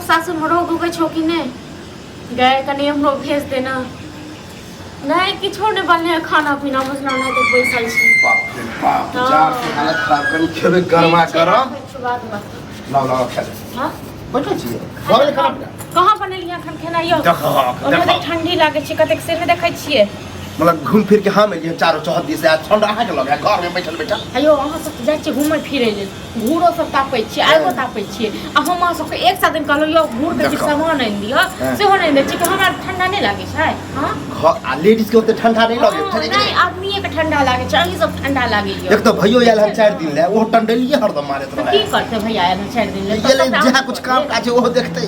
सासुरमे रोग उगै छौ कि नहि गै कनि हमरो भेज देना नहि किछो नहि बनलै हँ खाना पीना बुझलहुँ नहि तऽ बैसल छी बाप रे बाप हँ। जाड़ के हालत खराब कनि खेबै गरमा ठीक छै, गरम राखै छियौ बादमे। लाउ लाउ खा ले हँ? बैठल छियै भऽ गेलै खाना पीना कहाँ बनेलियै एखन खेनाइ यौ देखो ओहिमे देखो कतेक ठंडी लागै छै कतेक से नहि देखै छियै मतलब घूम फिर के हम एलियै चारो चौहद्दी से आ ठंड अहाँके लगे घर में बैठल बैठल हेयौ अहाँ सब तऽ जाइ छियै घूमै फिरै लेल घूरो सब तापै छियै आगो तापै छियै आ हम अहाँ सबके एक साथ दिन कहलहुँ यौ घूरके किछु देखो। सामान आनि दिअ हँ। सेहो नहि दै छियै कि हमरा ठंडा नहि लागै छै हँ घर आ लेडीज के ओते ठंडा नहीं लगे हँ, बुझलियै कि नहि नहि? आदमीए के ठंडा लागै छै अहीं सब ठंडा लागैया एक तो भैयो आयल हन 4 दिन ले ओहो टंडेलिए हरदम मारैत तऽ रहे की करतै भैया आयल हन 4 दिन लेल ये ले जहाँ कुछ काम काज है ओहो देखते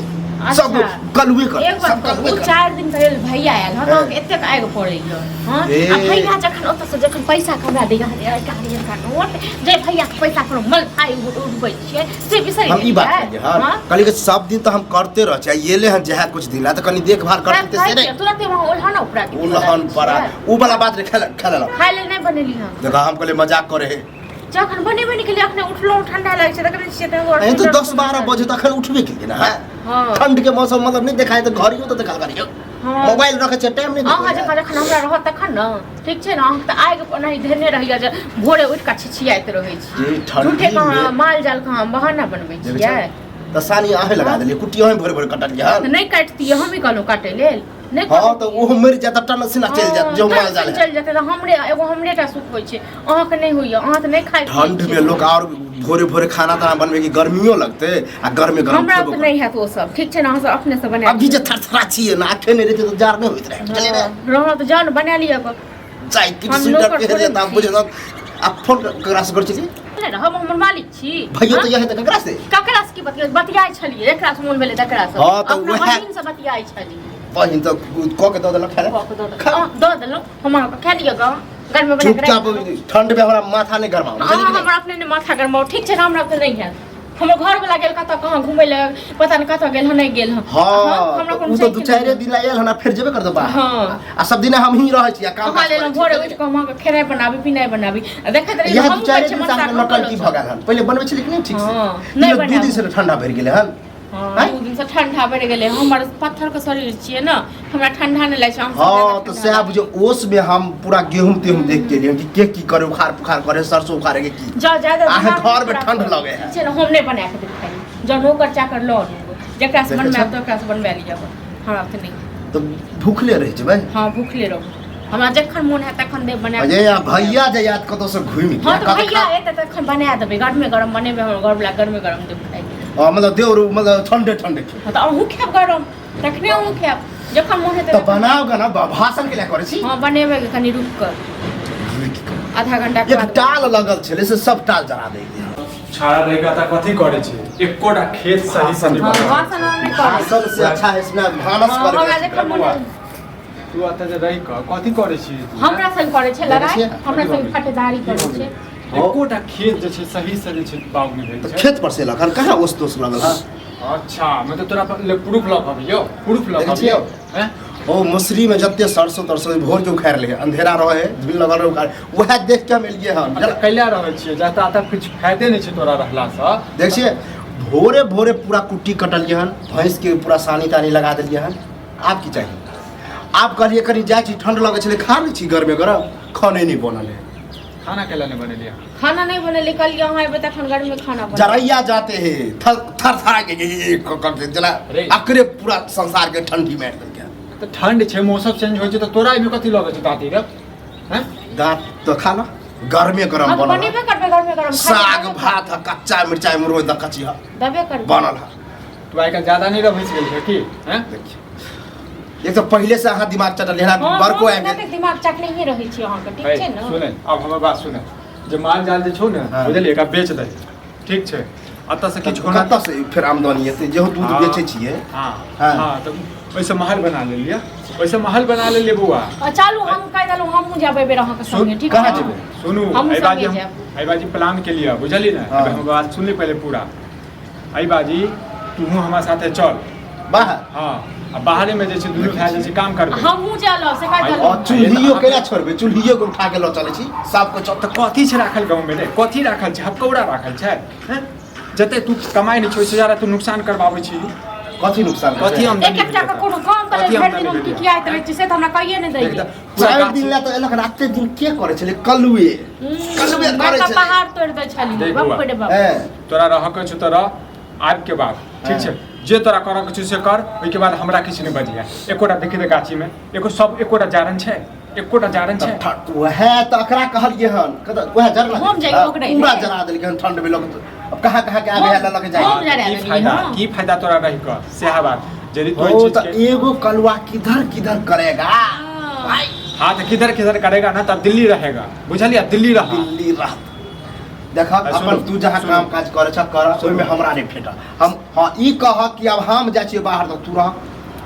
सब अच्छा। कलुए कर एक बात सब कहू, कलुए ओ कर 4 दिन के लेल भैया आयल हँ तऽ हँ। अहाँके एतेक आगि पड़ैया हँ ए। आ भैया जखन ओतऽसँ जखन पैसा के हमरा दैया हरियरका नोट जे भैया के पैसा कोनो मल फाइ उड़बै छियै से बिसरि हम ई बात गेलियै? कहलियै हँ हँ? कहलियै कि सब दिन तऽ हम करते रह छियै ये हन जहाँ कुछ दिन ला तऽ कनि देखभाल करते से नहीं तुरंते वहाँ ओलहन उपरा के उलहन परा उ वाला बात रे खेल खेल खाय लेल नहि बनेली हँ देखा हम कहलियै मजाक करे है जखन बनेबे नहि केलियै अखने उठलहुँ ठंडा लागै छै तखन छियै तहन ए तऽ 10-12 बजे तऽ अखन उठबे केलियै ने हँ ठंड के मौसम मतलब नहि देखाय तऽ घड़ियो तऽ देखल करियौ हँ मोबाइल रखे छै टाइम नहि अहाँ देखबै जकाँ जखन हमरा रहत तखन ने ठीक छै ने अहाँके तऽ आगि ओनाही धेने रहैया जे भोरे उठि कऽ छिछियाइत रहै छी जे ठंडी झूठे कहाँ में माल जाल कहाँ बहाना बनबै देखै छियै छै? तऽ सानी अहें लगा देलियै कुट्टी अहें भरि भरि कटलियै हन तऽ नहि काटतियै हमही कहलहुँ काटै लेल नहि हँ तऽ ओहो मरि जायत टन सिना चलि जायत जो माल जाल है। चलि जेतै तऽ हमरे एगो हमरे टा सुख होइ छै अहाँके नहि होइया अहाँ तऽ नहि खाइ पियै ठंड में छियै। लोग और भोरे भोरे खाना ताना बनबे की गर्मियो लगते आ गर्मे गरम हमरा खेबो तऽ नहि हैत ओ सब ठीक छै ने अहाँ सब अपने से बना अभी जे थरथरा छियै ने आखे नहि रहते तऽ जाड़ नहि होइत रहै बुझलियै ने रहऽ तऽ जाउ ने बना लिअ गऽ जैकेट हम स्वेटर नौकर पहिर थोड़े लेता छी। बुझे तऽ आ फोन ककरा से करै छी नहि रहब हमर मालिक छी भैयो हाँ? तऽ यही तऽ ककरा से ककरा से की बतिया बतियाइ छलियै एकरा से मोन भेलै तकरा से हाँ, तऽ अपना उएह- बहिन से बतियाइ छलियै बहिन तऽ कऽ के दऽ देलक खाय कऽ के दऽ देलहुँ। खा। अहाँ दऽ देलहुँ हम अहाँके खा लिअ गऽ गरमे बना के चुपचाप राखि देलहुँ। ठंड में हमरा माथा नहि गरमाउ अहाँ बुझलियै कि नहि? हमर अपने नहि माथा गरमाउ ठीक छै ने हमरा तऽ नहि हैत हमर घरवला गेल कतऽ कहाँ घुमै लए पता नहि कतऽ गेल हँ नहि गेल हँ हाँ हमरा तऽ कोनो उ तऽ दू साइकिल चारि नहि। दिन ला आयल हन आ फेर जेबे करतौ बाहर हाँ। आ सब दिन हम ही रहै छी आ काम अहाँ काज लेल करै छी। भोरे उठि कऽ हम अहाँके खेनाइ बनाबी पिनाइ बनाबी आ देखैत रही इएह हमहूँ दू चारि कहै छियै दिन से मनसा अहाँके कऽ नौटंकी लो भऽ गेल हन पहिले बनबै छलै कि नहि ठीक से हाँ, नहि दू बनाबू। दिन से ठंडा भरि गेलै हन हाँ, आँय? 2 दिन से ठंडा बढ़ि गेलै हमर पत्थर के शरीर छियै ने हमरा ठंडा नहि लागै छै अहाँ सबके हाँ ज्यादा तऽ ठंडा सएह लागै बुझियौ ओस में हम पूरा गेहूं तेहूं देख के एलियै कि के की करे उखाड़ पुखाड़ करे सरसों उखाड़े के की जाउ ज्यादा अहाँ दिमाग घर में खराब ठंड करू। लगे है। ठीक छै ने हम नहि बना कऽ देब खाइ जब नौकर चाकर लऽ आनू जकरा से देखै बनबायब छौ? तऽ ओकरा से बनबा लिअ हमरा तऽ नहि तऽ भूखले रहि जेबै हँ भूखले रहू हमरा जखन मोन हैत तखन देब बना अजय आ भैया जे याद कतौ से घुमि के हँ तऽ कतौ भैया एतै तखन बना देबै गरमे गरम बनेबै हमर घरवला गरमे गरम देब खाइ लेल। हँ, मतलब देवर मतलब ठंडे ठंडे खेबै। हँ तऽ अहूँ खायब गरम तखने अहूँ खायब जखन मोन हेतै तऽ तखन- बनाउ ग ने भाषण के लिए करै छी हँ बनेबै कनि रुकि कऽ रुकि कऽ। आधा घंटा के एक बाद टाल लगल छलै से सब टाल जरा दै छाड़ा रहि कऽ तऽ कथी करै छै एकोटा खेत सही से नहि हँ बनबै छै। भाषण हम नहि करै छी। भाषण से अच्छा है इसमें भानस हँ, कर हमरा जखन मोन बौआ, हेतै- तू एतऽ जे रहि कऽ कथी करै छी तू? हमरा संग करै छै देखै लड़ाइ छियै? हमरा संग फटेदारी करै छै एकोटा खेत जे छै सही से जे छै बाग नहि भेल तऽ छै खेत पर से लखन कहाँ ओस तोस लगल हँ अच्छा मतलब तोरा पर ले प्रूफ लऽ कऽ अबियौ प्रूफ लऽ कऽ देखै छियै? अबियौ हैं ओ मसुरी में जते सरसों तरसों भोर के उखाड़ ले अंधेरा रहे धूल लगल रहे उखाड़ वएह देख के हम एलियै हन अच्छा कैला रहल छियै जतऽ एतऽ किछु फायदे नहि छै तोरा रहलासँ देख छियै भोरे भोरे पूरा कुट्टी कटलियै हन भैंस के पूरा सानी तानी लगा देलियै हन आब की चाही आब कहलियै कनि जाइ छी ठंड लगै छलै खा लै छी गरमे गरम खाने नहि बनल है खाना कैला नहि बनेलियै खाना नहि बनेलै कहलियै अहाँ एबै तखन गरमे खाना बनेबै जरैया जाते है थर थर थरा के ये क क के जेना रे। अकरे पूरा संसार के ठंडी मारि देलकै तऽ ठंड छै मौसम चेंज होइ छै तऽ तोरा एहिमे कथी लगै छै दाँती रे हैं दाँत तऽ खा लो गरमे गरम हम बनल बनेबे करबै गरमे गरम खाइ साग देबे भात ह कच्चा मिरचाइ मुरबै दऽ कच्ची ह देबे करबै बनल ह तू आइ काल्हि ज्यादा नहि रभसि गेल छै की हैं देखियौ एक तऽ पहिले से अहाँ दिमाग चटल रहै हँ, बड़को हम आबि गेल कतेक दिमाग चटनहिए रहै छी अहाँके ठीक छै ने सुने आब हमर बात सुने जे माल जाल जे छौ ने हाँ। बुझलियै एकरा बेच दे ठीक छै एतऽ से किछु होना कतऽ से फेर आमदनी एतै जेहो दूध हाँ। बेचै छियै हाँ हाँ। हाँ तऽ ओहिसँ महल बना लेलियै ओहिसँ महल बना लेलियै बौआ चलू हम कहि देलहुँ हमहूँ जायब एहि बेर अहाँके संगे ठीक कहाँ छै जेबै? सुनू हमहूँ एहि बाजी संगे हम जायब एहि बाजी प्लान केलियै बुझलियै ने हाँ। हमर बात सुन ले पहिले पूरा एहि बाजी तूहू हमरा साथे चल बाहर हाँ आ बाहरे में जे छै दुनू भाय जे छै काम करबै हमहूँ चलब से कहि देलहुँ और चूल्हियो केना छोड़बै चूल्हियो के उठा के लऽ चलै छी साफ के चल तऽ कथी छै राखल गाँवमे रे कथी राखल छै हपकौड़ा राखल छै हैं जते तू कमाइ नहि छै ओहिसँ ज्यादा तू नुकसान करबाबै छी कथी नुकसान कथी आमदनी एक एकटा के भेलै? कोनो काम करे कथी भरि दिन आमदनी हम भेलै? किकियाइत रहै छी से तऽ हमरा कहिए नहि देख दैए तऽ, पूरा चारि गाछ- दिन लए तऽ एलक एते दिन के करै छलै कलुए कलुए करै बड़का छलै पहाड़ तोड़ि दै छलियै देख बाप बौआ। रे बाप हैं तोरा रहऽ के छौ तऽ रह आबि के बाद ठीक छै जे तोरा करऽ के छौ से कर ओहिके बाद हमरा किछु नहि बजिया एकोटा देखी तऽ गाछीमे एको सब एकोटा जारन छै एकोटा जारन छै वएह तऽ एकरा कहलियै हन कतऽ वएह जरला हम जाइए ओकरे। पूरा जरा देलकै हन ठंड में लोग अब कहाँ कहाँ के आबे है लऽ के हम जाए जरा की देलियै, फायदा हँ। की फायदा तोरा रहि कऽ सएह बात यदि तू ओ एहि चीज तऽ के एगो कलुआ किधर किधर करेगा हाँ। हाथ किधर किधर करेगा ना तब दिल्ली रहेगा बुझलियै दिल्ली रह दिल्ली रहत देख सुनू, अपन तू जहाँ सुनू। काम काज करे छ कर ओहिमे हमरा नहि भेटल हम हाँ ई कह कि अब हम जाइ छियै बाहर तऽ तू रह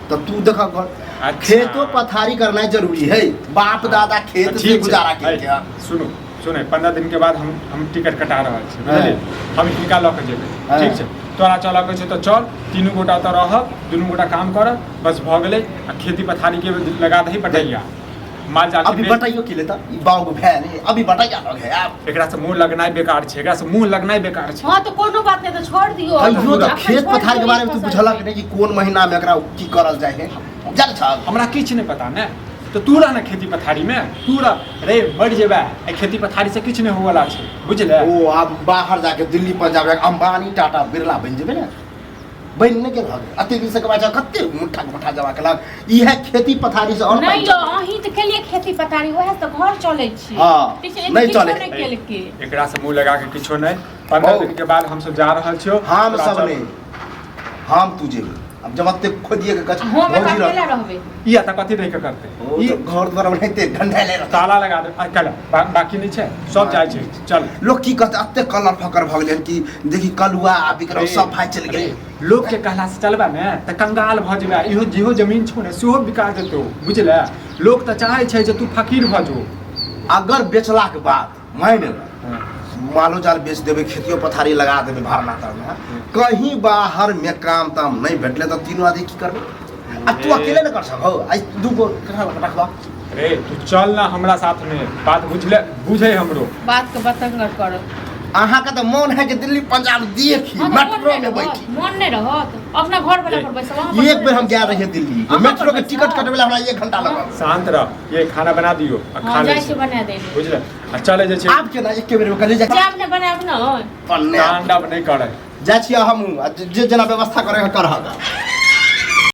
तऽ तू देख घर अच्छा। खेतो पथारी करनाइ जरूरी है बाप दादा खेत से ठीक छै। गुजारा केलकै हन। सुनू सुने 15 दिन के बाद हम हम टिकट कटा रहल छी बुझलियै हम हिनका लऽ के जेबै हाँ। ठीक छै तोरा चलऽ के छै तऽ चल तीनू गोटा तऽ रहब दुनू गोटा काम करब बस भऽ गेलै आ खेती पथारी के लगा दही बटैया माल जाल के अभी बेच- बटैयो की लेता ई बाग भेल अभी बटैया लग है आब एकरा से मुंह लगनाइ बेकार छै एकरा से मुंह लगनाइ बेकार छै हाँ तो कोनो बात नहीं तो छोड़ दियो कहियो तऽ अखन खेत छोड़ पथार के दियौ बारे में ई तू फसल बुझलक के। नहि कि कोन महीना में एकरा की करल जाइ है जान छ हमरा किछु नहि पता ने तऽ तू रह ने खेती पथारी में तू रह रे मरि जेबै एहि खेती पथारी से किछु नहि होवला छै बुझले ओ आब बाहर जाके दिल्ली पंजाब जाके अंबानी टाटा बिरला बनि जेबै ने बनि नहि गेल हन अते दिन से कमाइ छ कते मुट्ठा के मुट्ठा जमा केलक इएह खेती पथारी से और नहीं यो अहीं तऽ केलिए खेती पथारी वएह तऽ घर चलै छी हाँ, ठीक छै, नहि किछो चलै। नहि केलकै एकरा से मुंह लगा के किछो नहि 15 ओ। दिन के बाद हम सब जा रहल छियौ हम तोरा सब चल- नहि हम तू जेबै अब जब अते खोदिए के गछ हम एतऽ भौजी रह- अकेला रहबै ई एतऽ कथी रहि के करतै ओ ई तऽ घर द्वार बनाइते ढंढायले रहतै ताला लगा दे आ, कल बाकी नहि छै सब जाइ छै चल लोग की कहते अते कलर फकर भऽ गेलै हन कि देखी कलुआ आ विक्रम सब भाई चलि गेलै लोक के कहला से चलबा ने तऽ कंगाल भऽ जेबा इहो जेहो जमीन छौ ने सेहो बिका जेतौ बुझले लोक तऽ चाहै छै जे तू फकीर भऽ जो अगर बेचला के बाद मानि ले मालो जाल बेच देबै खेतियो पथारी लगा देबै भरना तरना कहीं बाहर में काम ताम नहीं भेटले तऽ तीनू आदमी की करबै आ तू अकेले ने कर सकहो आइ दू गो कहाँ रखबा रे तू चल ना हमरा साथ में बात बुझले बुझे हमरो बात के बतंगर करत अहाँके तऽ मोन है कि दिल्ली पंजाब देखी हाँ, तऽ मोन मेट्रो नहि में रहत, बैठी मोन नहि रहत अपना घर वाला पर बैसब अहाँ पर एक बेर हम गेल रहियै दिल्ली अहाँ मेट्रो के पर टिकट बैसब। कटबै लए हमरा एक घंटा लगल शांत रह ये खाना बना दियो आ खा हाँ ले जाइ छी बना दे बुझले आ चले जे छै आब केना एके बेर में कहलियै जे जायब ने बनायब ने पन्ने तांडव नहि करे जाइ छियै हमहूँ आ जे जेना व्यवस्था करे करहक